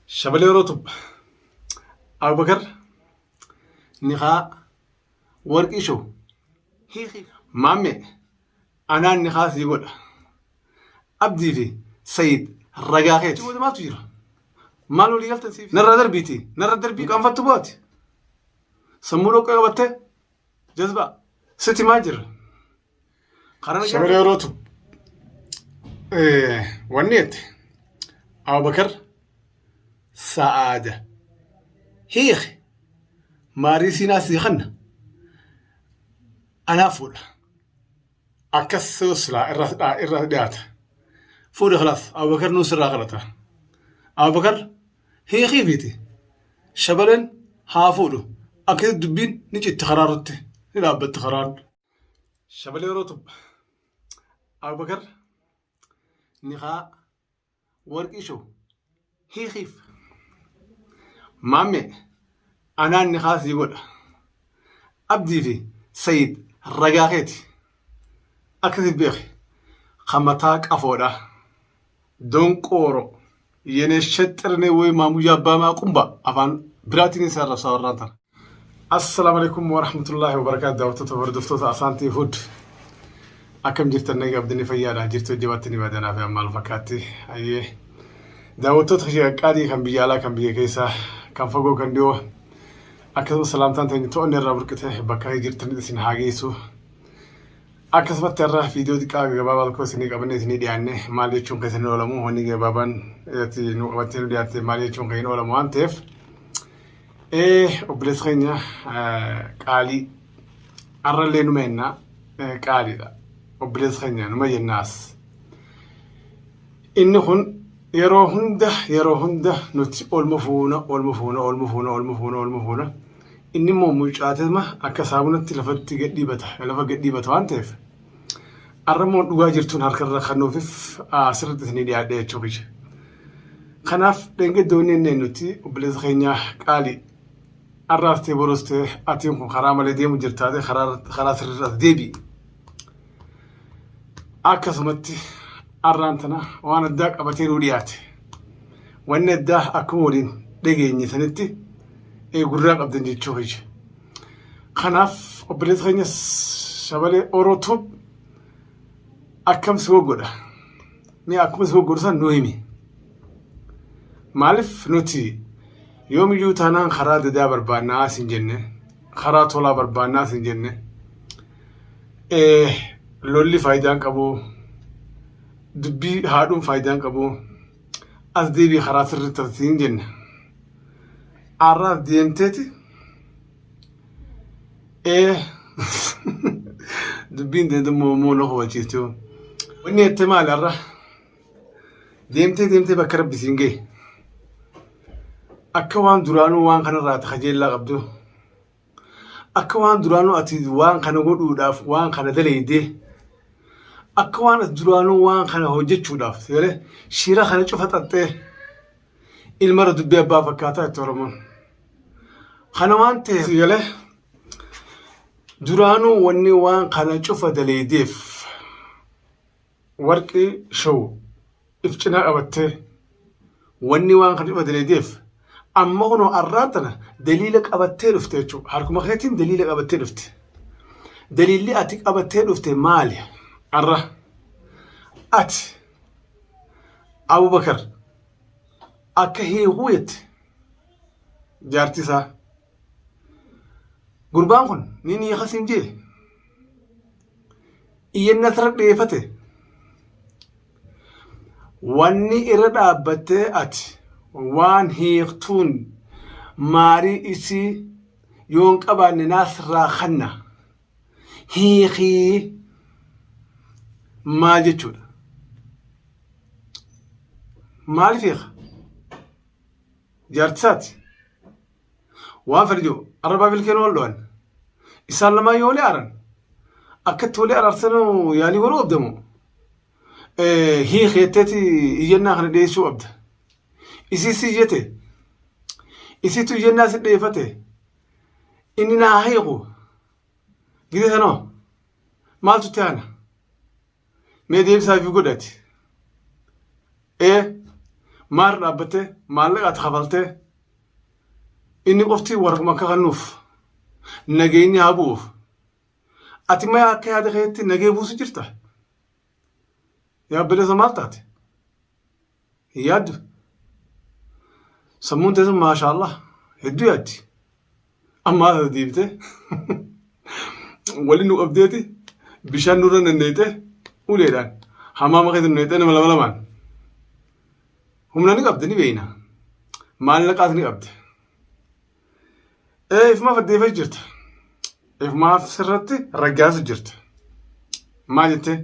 Shabalee Orootu Abubakar nikaa warqii show hiiki maamme anaan nikaa sii godha. Abdii fi Sayid ragaa keeti. Booda maaltu jira? Maal walii galtan siif? Narra darbiiti. Narra darbii qaanfattu booti. Sammuu dhoqqee qabattee jazbaa siti maa jira? Karaa Shamarree Orootu wanni jette Abubakar Sa'aada hiiki maarii siinaa sii kanna anaa fuudha. Akkas silaa irra irra dhiyaata. Fuudhi khalaas Abubakar nuu sirraa kadhata. Abubakar hiikii fiiti. Shabaleen haa fuudhu. Akkasitti dubbiin ni citti karaa irratti ni dhaabbatti karaan. Shabalee Orootu Abubakar nikaa warqii show hiikiif. Maamme anaan nikaa sii godha. Abdii fi Sayid ragaa keeti. Akkasitti beeki. Kan mataa qafoodha. Donqooro. Yenee shexxirnee woy maamuyyaa abbaa maa qumba afaan biraatiin isa arrabsaa warraan tana. Assalaamu alaikum warahmatullaahi wabarakaatu daawwattoota hordoftoota Asaantii Hud. Akkam jirtan nagaa abdini fayyaadha jirtu jabaatti ni badanaa fi maal fakkaatti ayyee daawwattoota kiyya qaqqaalii kan biyya alaa kan biyya keessaa kan fagoo kan dhiyoo akkasumas salaamtaan teenya to'anne irraa burqite bakka jirtanitti isin haa geessu. Akkasumatti har'a viidiyoo xiqqaa gabaabaa tokko isinii qabannee isinii dhiyaanne maal jechuun keessan hin oolamu wanni gabaabaan irratti nu qabattee nu dhiyaatte maal jechuun kan hin oolamu waan ta'eef obboleessa keenya qaalii har'allee numa jennaa qaaliidha obboleessa keenya numa jennaas inni kun yeroo hunda yeroo hunda nuti olma fuuna olma fuuna olma fuuna olma fuuna olma fuuna Inni immoo mucaatema akka saabunatti lafatti gadhiibata lafa gadhiibata waan ta'eef har'a immoo dhugaa jirtuun harka irra kennuufif asirratti isinii dhiyaadhe jechuu kiyya. Kanaaf dheengadda wanni inni nuti obboleessa keenya qaalii har'aas ta'e boruus ta'e atiin kun karaa malee deemu jirtaate karaa sirriirra as deebi'i. Akkasumatti har'aan tana waan addaa qabatee nuu dhiyaate. Wanni addaa akkuma waliin dhageenye sanitti gurraa qabdan jechuu kiyya. Kanaaf obboleessa keenya Shabalee Oro Tube akkam si godha? Mee akkuma si godhu san nuu himi. Maaliif nuti yoomiyyuu taanaan karaa dadaa barbaannaa sin jenne karaa tolaa barbaannaa sin jenne lolli faayidaan qabu dubbii haadhuun faayidaan qabu as deebii karaa sirriitti as siin jenne. Har'aaf deemteeti ee dubbiin deemtuu immoo na hubachiistu. Wanni jettee maali har'a? Deemtee deemtee bakka rabbi siin gahe. Akka waan duraanuu waan kanarraa ati kajeellaa qabdu. Akka waan duraanuu ati waan kana godhuudhaaf waan kana daleeydee. Akka waan ati duraanuu waan kana hojjechuudhaaf sagalee shira kana cufa xaxxee. Ilmarra dubbii abbaa fakkaataa itti Oromoon. Kana waan ta'eef galee duraanuu wanni waan kana cufa daleedeef warqii show if cinaa qabattee wanni waan kana cufa daleedeef amma kunoo arraan tana daliila qabattee dhufte jechuudha. Harkuma keetiin daliila qabattee dhufte. Daliilli ati qabattee dhufte maali? Arra ati Abubakar akka hiikuu jette jaarti isaa. Gurbaan kun ni niika siin jee iyyannaa sirra dhiyeeffate wanni irra dhaabbattee ati waan hiiktuun maarii isii yoon qabaanne naasirraa kanna hiikii maal jechuudha? Maaliif hiika? Jaartisaati. Waan fedhe jiru arrabaa bilkeen wal dho'an. Isaan lamaan yoo walii aaran akkatti walii araarsan yaalii godhuu qabda moo? Hiiki jetteeti iyyannaa kana dhiyeessuu qabda. Isii si iyyate isiitu iyyannaa si dhiyeeffate inni naa hiiku gidee sanoo maaltu itti aana? Mee deebisaa fi godhati. Ee Maal dhaabbattee maallaqa ati kafaltee inni qofti waraquma akka kennuuf nageenyi haa bu'uuf. Ati maya akka yaada keetti nagee buusu jirta. Yaa obboleessa maal taate? Hin yaaddu. Sammuun teessan maashaallah hedduu yaaddi. Amma as deebitee waliin nu qabdeeti bishaan nurra nanneeyxee uleedhaan hamaama keessa nu neeyxee nama lama lamaan. Humna ni qabdi ni beeyna. Maallaqaas ni qabdi. Ee ifumaaf addeeffach jirta. Ifumaaf sirratti raggaasu jirta. Maal jettee?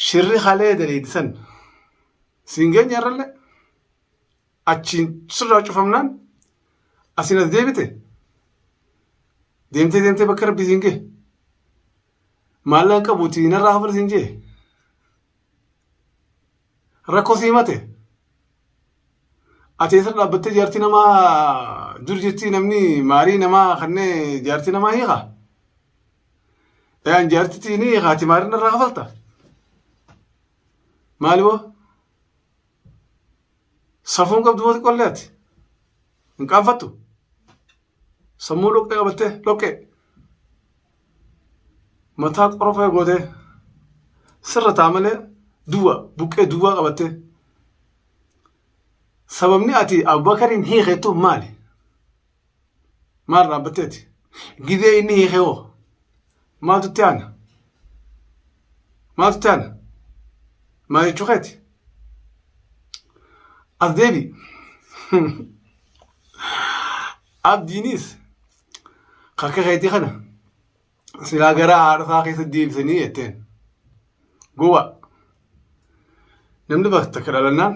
Shirri kalee daleeydi san siin geenye irrallee achiin sirraa cufamnaan asiin as deebite deemtee deemtee bakka rabbii siin gee maallaqa qabuuti narraa hafal siin jee rakkoo sii himate ati eessa dhaabbattee jaartii namaa dur jirtii namni maarii namaa kannee jaartii namaa hiika Yaan jaartitii ni haati maarin irraa kafalta. Maali boo? Safuun qabdu moo xiqqollee ati? Hin qaanfattu? Sammuu dhoqqee qabattee dhoqqee. Mataa qorofee gootee sirra taa malee duwwa buqqee duwwaa qabattee. Sababni ati Abubakariin hiikeettuuf maali? Maal dhaabbatteeti? Gizee inni hiike hoo? Maaltu itti aana? Maaltu itti aana? Maal jechuu keeti? As deebi. Abdiinis akka keetii kana silaa gara haadha isaa keessa deebisanii jetteen. Gowwaa. Namni bakka takka dhalannaan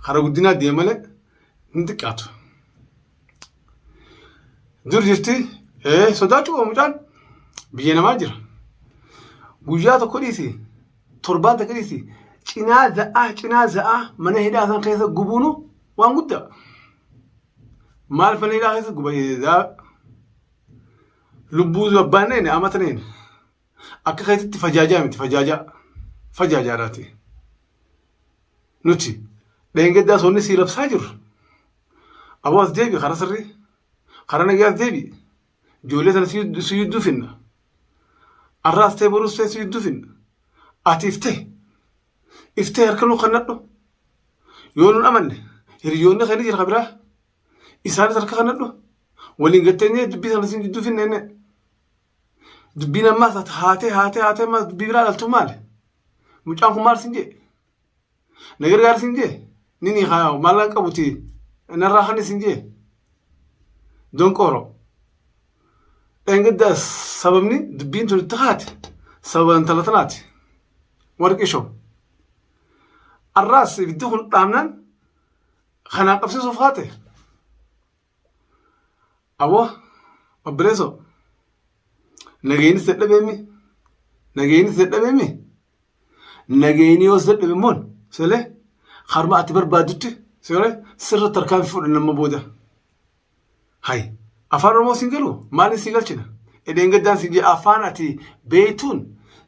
karaa guddinaa deema malee hin xiqqaatu. Dur jirti sodaachuu qaba mucaan biyya namaa jira. Guyyaa tokko dhiisi torbaan takka dhiisi cinaa za'aa cinaa za'aa mana hidhaa san keessa gubuunu waan guddaa. Maal mana hidhaa keessa guba za'aa lubbuu abbaan neene amata neene. Akka keetitti fajaajaa miti fajaajaa fajaajaadhaati. Nuti dheengaddaa soonni sii labsaa jirru. Aboo as deebi karaa sirrii karaa nagaa as deebi ijoollee sana si jidduu finna. Arraas ta'e boruus ta'e si jidduu finna. Ati iftee iftee harka nu kannadhu yoo nun amanne hiriyoonni keenya jira kabiraa isaanis harka kannadhu waliin gatteenyee dubbii sana si jidduu finna jennee. Dubbiin ammaas ati haatee haatee haatee ammaas dubbii biraa dhaltu maali? Mucaan kun maal sin jee? Na gargaar sin jee? Ni ni haa maallaqa qabuti narraa kan sin jee? Donqooro. Dheengadda sababni dubbiin tun itti haate sababa intala tanaati. Warqii shoo. Arraas ibiddi kun dhaamnaan kanaan qabsiisuuf haate. Aboo obboleessoo nageenis dadhabeemi nageenis dadhabeemi nageenii yoos dadhabe immoo selee harma ati barbaaddutti selee sirra tarkaanfii fudhanna amma booda. Hay afaan Oromoo siin galu maaliin sii galchina? Edeen gaddaan siin jee afaan ati beektuun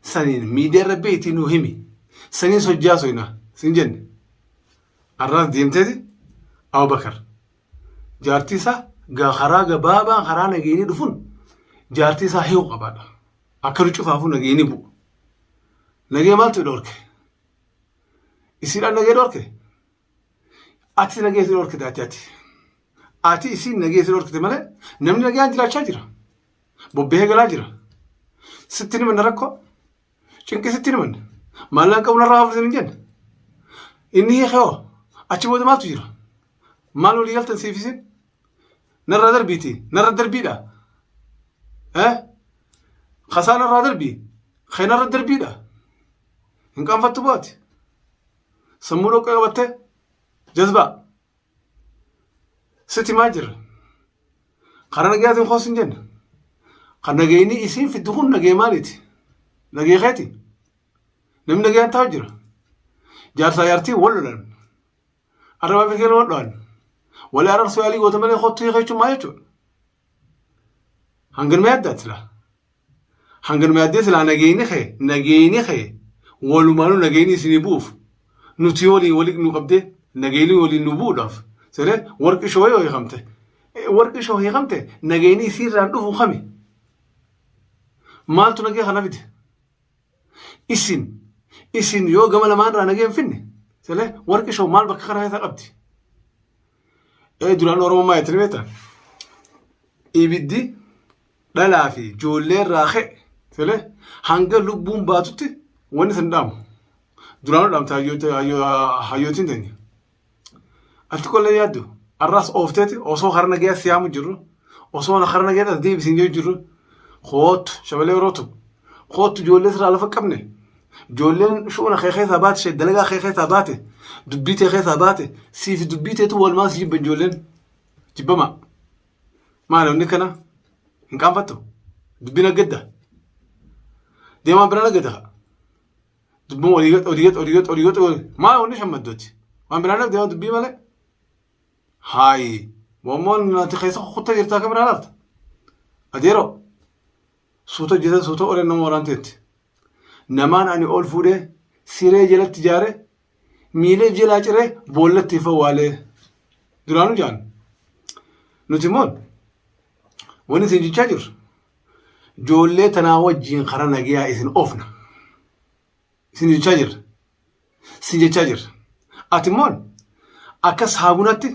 saniin miidiyaa irra beektii nuu himi saniin sojjaa soyna siin jenne. Arraas deemteeti Abubakar jaartii isaa karaa gabaabaan karaa nageenii dhufuun jaartii isaa hiiku qabaadha. Akka nu cufaafuu nageenii bu'u. Nagee maaltu dhorke? Isiidhaan nagee dhorke? Ati nagee si dhorkite ati ati. Ati isiin nagee si dhorkite malee namni nagayaan jiraachaa jira. Bobbahee galaa jira. Sitti ni manna rakkoo. Cinqii sitti ni manna. Maallaqa qabu narraa hafu hin jenne. Inni hiikee hoo achi booda maaltu jira? Maal walii galtan siif isin? Narraa darbiiti. Narra darbiidha. Eh? Kasaa narraa darbii. Kee narra darbiidha. Hin qaanfattu baati. Sammuu dhoqqee qabattee jazbaa. Sitti maa jirra? Karaa nagayaatiin koos hin jenne. Kan nagayni isiin fiddu kun nagaya maaliiti? Nagaya keeti? Namni nagayaan taa'u jira. Jaarsaa jaartii wal lolan. Arrabaa fi keessa wal dho'an. Wal ararsuu yaalii goota malee kottu hiika jechuun maal jechuudha? Hanganuma yaaddaati silaa. Hanganuma yaaddee silaa nagayni kee nagayni kee walumaanuu nagayni isinii bu'uuf Nuti waliin wali nu qabdee nageenii waliin nu bu'uudhaaf siree warqi shoo yoo hiikamte warqi shoo hiikamte nageenii isiirraan dhufu kami? Maaltu nagee kana fide? Isin isin yoo gama lamaan irraa nagee hin finne siree warqi shoo maal bakka kana keessa qabdi? Ee duraan Oromoo maal jettanii beektaa? Ibiddi dhalaa fi ijoollee irraa ka'e siree hanga lubbuun baatutti wanni san dhaamu. Duraanuu dhaamte hayyootiin teenya. Ati qollee yaaddu arraas oofteeti osoo karaa nagayaa si yaamu jirru osoo karaa nagayaa as deebisiin jiru jirru koottu shabalee yeroo koottu ijoollee sirraa lafa qabne ijoolleen shu'una kee keessaa baate ishee dalagaa kee keessaa baate dubbii tee keessaa baate siif dubbii teetu walumaa si jibban ijoolleen jibbama maali wanni kana hin qaanfattu dubbiin aggadda deemaan biraan aggadda Dubbiin olii gad olii gad olii gad olii gad olii maal wanni shammaddooti waan biraan dhabde dubbii malee haayi boommoon ati keessa kukkuttee jirtaa akka biraa laalta adeeroo suuta hojjetan suuta oleen nama waraanteetti namaan ani ol fuudhee siree jalatti ijaare miilee jalaa ciree boollatti fawwaalee duraanuu jaan nuti immoo wanni isin jechaa jirru Ijoollee tanaa wajjiin karaa nagayaa isin oofna. Isin jechaa jirra. Isin jechaa jirra. Ati immoo akka saabunatti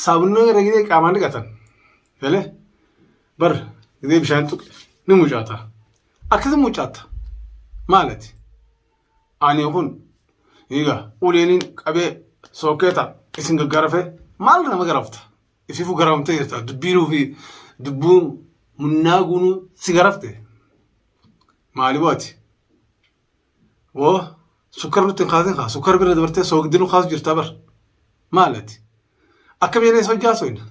saabunni irra gidee qaamaan dhiqatan. Galee bar gidee bishaan tuqe ni mucaata. Akkasi mucaatta. Maalati? Ani kun egaa uleeniin qabee sookeeta isin gaggarafee maal nama garafta? Ififu garamtee jirta. Dubbiinuu fi dubbuun munnaa guunuu si garafte. Maali booti? Woo sukkar nutti hin kaasin kaa sukkar bira dabartee soogiddi nu kaasu jirta bar. Maali ati? Akkam jedhee sojjaa soyna?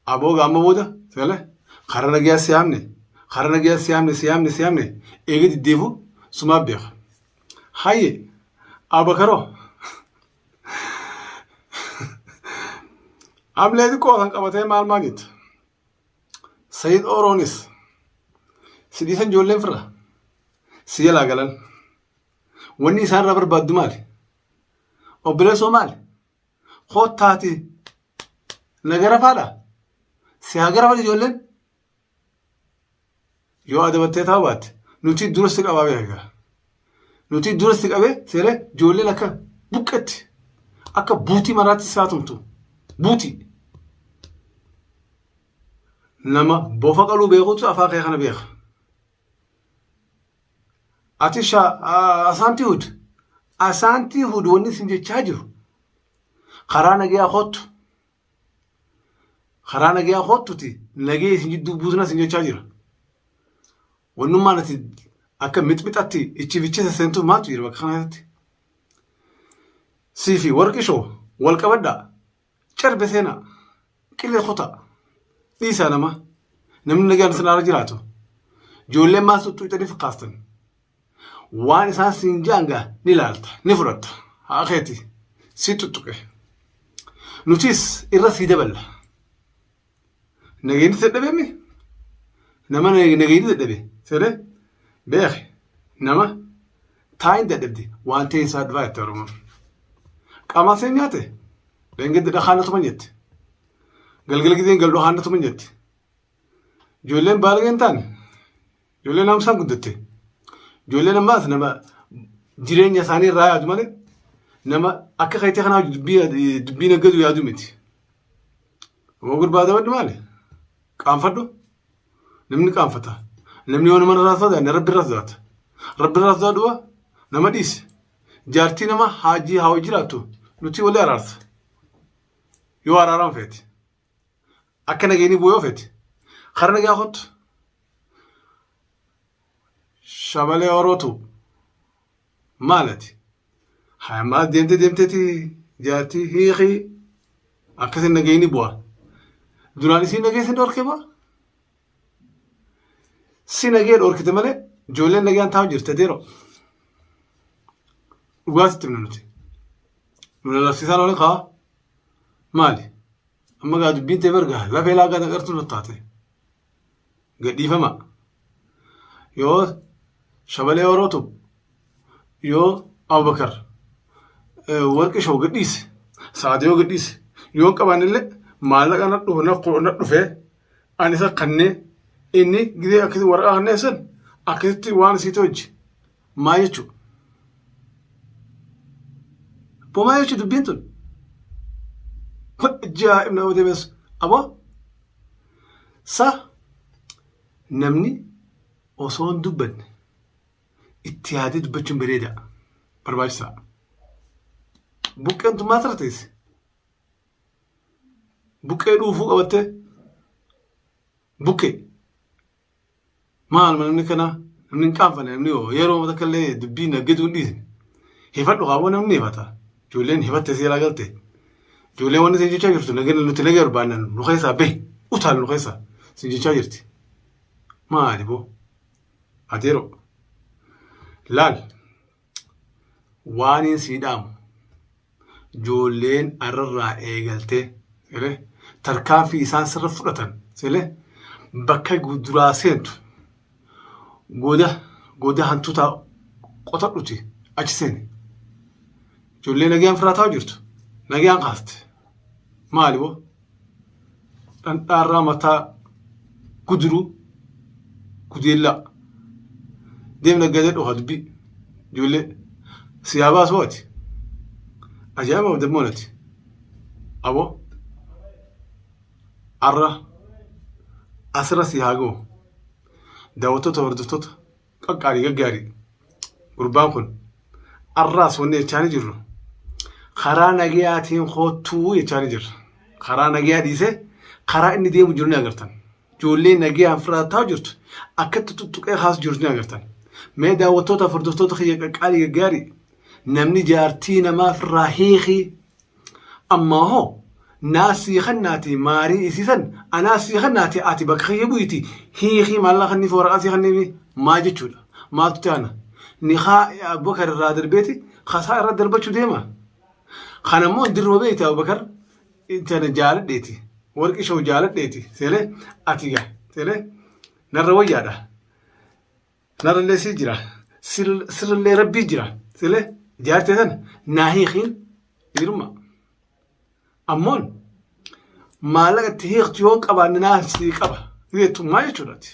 Aboo gaamma booda sagalee karaa nagayaa si yaamne karaa nagayaa si yaamne si yaamne si yaamne eega diddeefu sumaa beeka. Hayyee Abakaroo Amlee xiqqoo kan qabatee maal maal jetta? Sayid Oroonis si dhiisan ijoolleen firra si jalaa galan. Wanni isaan irraa barbaaddu maali? Obboleessoo maali? Koottaati na garafaadha. Si haa garafan ijoolleen. Yoo adabattee taa'uu baatte nuti dura si qabaa beeka. Nuti dura si qabee seeree ijoolleen akka buqqetti akka buutii maraatti si haa tumtu. Buutii. Nama bofa qaluu beekutu afaan kee kana beeka. Ati sha asaantii hud. Asaantii hud wanni isin jechaa jiru. Karaa nagayaa kottu. Karaa nagayaa koottuti nagaya isin jidduu buusna isin jechaa jira. Wannummaan ati akka mixmixatti ichi fichi sesseentuuf maaltu jira bakka kana keessatti? Sii fi warqishoo wal qabadhaa. Carbe seenaa. Qilee kutaa. Dhiisaa nama. Namni nagaan isin haala jiraatu. Ijoolleen maal tuttuuxaniif kaastan? Waan isaan siin ja'an gaa ni laalta, ni fudhatta. Haa keeti si tuttuqe. Nutis irra sii daballa. Nageenyi dadhabeemi? Nama nageenyi dadhabe siree beeki nama taayin dadhabde waan ta'e isaa dhufaa jette Oromoon. Qaamaa seen nyaate dheengadda dhakaan na tuman jette. Galgala gizeen gal dhakaan na tuman jette. Ijoolleen baalageen taane Ijoollee naamusaan guddatte. Ijoolleen ammaas nama jireenya isaanii irraa yaadu malee nama akka keetii kanaa dubbii dubbii naggadu yaadu miti. Nama gurbaa dabadhu maali? Qaanfadhu. Namni qaanfata. Namni yoo nama irraa sodaanne rabbi irraa sodaata. Rabbi irraa sodaadhu nama dhiise. Jaartii nama haajii haa jiraattu nuti walii araarsa. Yoo araaraan feete. Akka nageenyi bu'u yoo feete. Karaa nagaa kottu. Shabalee Orootu maalati? Haa deemtee deemteeti jaartii hiikii akkasiin nageenyi bu'a. Duraan isiin nageessin dhorkee bu'a. Si nagee dhorkite malee ijoolleen nagaan taa'u jirte deeroo. Dhugaa sitti himna nuti. Nu lallabsiisaan olin kaa maali? Amma gaa dubbiin tee bargaa lafee laagaa naqartuu nu taate. Gadhiifama. Yoo shabalee Orootu yoo Abubakar Warqi shoo gadhiise. Saadiyoo gadhiise. Yoo hin qabaanne illee maallaqa na dhufe na dhufee ani isa kannee inni gidee akkasii waraqaa kannee san akkasitti waan isii hojji. Maa jechuudha? Bomaa jechuun dubbiin tun. Ajaa'ib nama deebisu. Aboo sa namni osoo hin dubbanne itti yaadee dubbachuun bareeda barbaachisaa. Buqqeen tun maal irra teesse? Buqqee dhuufuu qabattee buqqee. Maal namni kana namni hin qaanfanne namni yoo yeroo takka illee dubbii naggaduu hin dhiisne. Hifadhu kaawwa namni hifata. Ijoolleen hifatte seeraa galte. Ijoolleen wanni isin jechaa jirtu nagana nuti naga barbaanna nu keessaa bahi utaal nu keessaa isin jechaa jirti. Maali boo? Adeeroo. Laal waaniin sii dhaamu ijoolleen arrarraa eegaltee sile tarkaanfii isaan sirra fudhatan sile bakka duraa seentu goda goda hantuutaa qotadhuti achi seeni. Ijoollee nagaan firaa taa'u jirtu nagaan kaaste maali boo dhandhaarraa mataa guduruu gudeellaa deem naggadee dhufa dubbii ijoollee siyaa baasuu ati ajaa'iba dammoon ati aboo arra asirra si haa ga'u daawwattoota hordoftoota qaqqaalii gaggaarii gurbaan kun arraas wanni jechaanii jirru karaa nagayaatiin koottuu jechaanii jirra. Karaa nagayaa dhiisee karaa inni deemu jiru ni agartan. Ijoollee nagayaan firaa taa'u jirtu akkatti tuttuqee kaasu jirtu ni agartan. Mee daawwattoota hordoftoota kiyya qaqqaalii gaggaarii namni jaartii namaa firraa hiikii Ammaa hoo naa sii kannaati maarii isii san anaa sii kannaati ati bakka kiyya bu'iti hiikii maallaqa kanniif waraqaa sii kanniifi maa jechuudha maaltu taana nikaa Abubakar irraa darbeeti kasaa irra darbachuu deema kana immoo dirruma beekti Abubakar tana jaaladheeti warqii shoo jaaladheeti seelee ati gaa seelee narra wayyaadha Narrallee sii jira. Sirrallee rabbii jira. Silee jaartee sana naa hiikiin dhiirummaa. Ammoon maallaqa itti hiiktu yoo qabaanne naa sii qaba. Jettu maa jechuudhaati.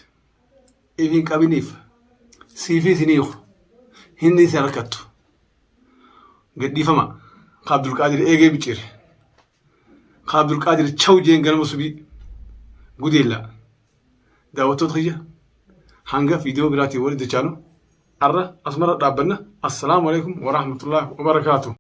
If hin qabiniif siifis hin hiiku. Hinni si harkattu. Gadhiifama. Ka Abdulqaadir eegee micciire. Ka Abdulqaadir chaw jeen ganama subii. Gudeellaa. Daawwattoota kiyya hanga viidiyoo biraatiin walitti dachaanu har'a asumarra dhaabbanna. Assalaamu alaikum warahmatullahi wabarakaatuh.